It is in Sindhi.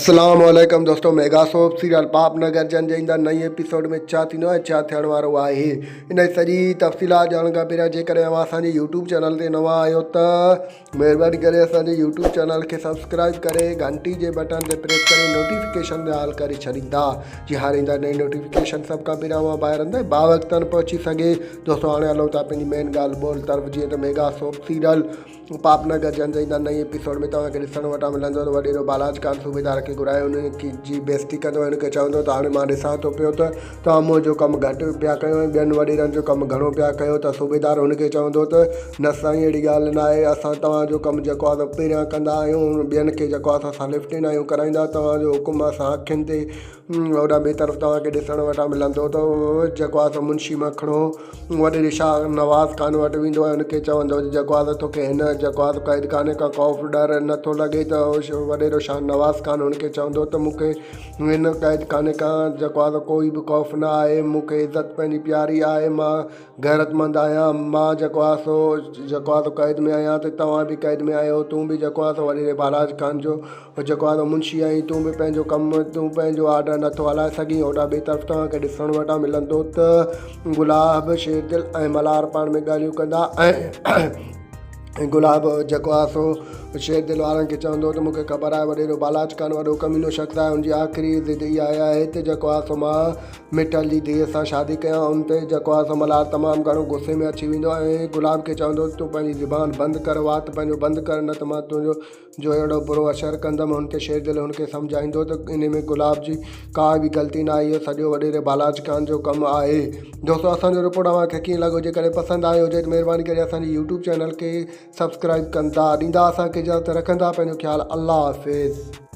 اسلام عليڪم دوستو ميگا سوپ سيريل پاپ نگر جن جي ايندڙ نئين ايپيسوڊ ۾ ڇا ٿيندو ۽ ڇا ٿيڻ وارو آهي ان جي سڄي تفصيلات ڄاڻڻ کان پهريان جيڪڏهن اوهان اسان جي يوٽيوب چينل تي نوان آهيو ته مهرباني ڪري اسان جي يوٽيوب چينل کي سبسڪرائب ڪري گهنٽي جي بٽڻ تي پريس ڪري نوٽيفڪيشن تي آل ڪري ڇڏيندا جي هاڻي ايندڙ نئين نوٽيفڪيشن سڀ کان پهريان اوهان ڀائرن تائين باوقتن پهچي سگهي. دوستو هاڻي هلون ٿا پنهنجي مين ڳالهه ٻولهه طرف جيئن ته ميگا سوپ سيريل پاپ نگر جنگ جي ايندڙ نئين ايپيسوڊ ۾ توهان کي ڏسڻ وٽان ملندو ته وڏيرو بالاچ خان صوبيدار کي گهرائي ان جي بيعزتي ڪندو ۽ ان کي چوندو ته هاڻي مان ڏسان ٿو پيو ته توهان منهنجو ڪم گهٽ پيا ڪيو ۽ ٻين وڏيرن جو ڪم گهڻو پيا ڪيو ته صوبيدار هن کي چوندو ته نه سائين اهڙي ڳالهه ناهي اسان توهان جو ڪم جيڪو آهي سو پهريان ڪندا آهيون ٻين کي جيڪو آهي سو اسان لفٽ ئي ناهيون ڪرائيندا توهان جو حڪم اسان اکين تي هوڏانهن ٻئي طرف توهان کي ڏسڻ وٽان ملندو ته جيڪو آهي سو منشي مکڻو وڏيري شاهه نواز خان وٽ ويندو ۽ ان کي چوندو ته جيڪو آهي سو توکي هن جيڪو آهي سو قيد خاني کان خوف ڊر نٿو لڳي ته وڏيرو شاهه نواز خان هن کي چوندو ته مون کي هن قيد خاني کان جيڪو آهي سو ڪوئي به خوف نه آهي مون کي عزت پنهنجي پياري آهي مان غيرتمند آهيان، مان جيڪو آهيان سو جيڪو آهيان سو قيد ۾ آهيان ته توهان به قيد ۾ آهيو، تون به جيڪو آهيان سو وڏيري بالاچ خان جو جيڪو آهيان سو منشي آهين، تون به پنهنجو ڪم تون پنهنجو آرڊر نٿو هلائي سگهين. هوڏانهن ٻئي طرف توهان کي ڏسڻ وٽان ملندو ته گلاب، شيردل ۽ ملهار پاڻ ۾ ڳالهيون ڪندا ۽ گلاب جيڪو آهي سو شيردل وارن کي چوندو ته مون کي خبر آهي وڏيرو بالاچ خان وڏو ڪمينو شخص آهي، ان جي آخري ضد اها آهي ته جيڪو آهي سو مان مٺل جي ڌيء سان شادي ڪيان. ان تي جيڪو آهي سو ملهار تمام گهڻو غصي ۾ اچي ويندو ۽ گلاب کي چوندو ته تون پنهنجي زبان بند ڪر، وات پنهنجو بند ڪر نه ته مان تنهنجو جو اهڙو برو حشر ڪندم. هن تي شيردل هن کي سمجهائيندو ته انهي ۾ گلاب جي ڪا به غلطي ناهي اهو سڄو وڏيري بالاچ خان جو ڪم آهي. دوستو اسان جو رپورٽ اوهان کي ڪيئن لڳو جيڪڏهن پسند آيو هجي ته مهرباني ڪري اسان جي يوٽيوب چينل کي سبسڪرائب ڪندا. ڏيندا اسان کي اجازت رکندا پنهنجو خيال الله حافظ.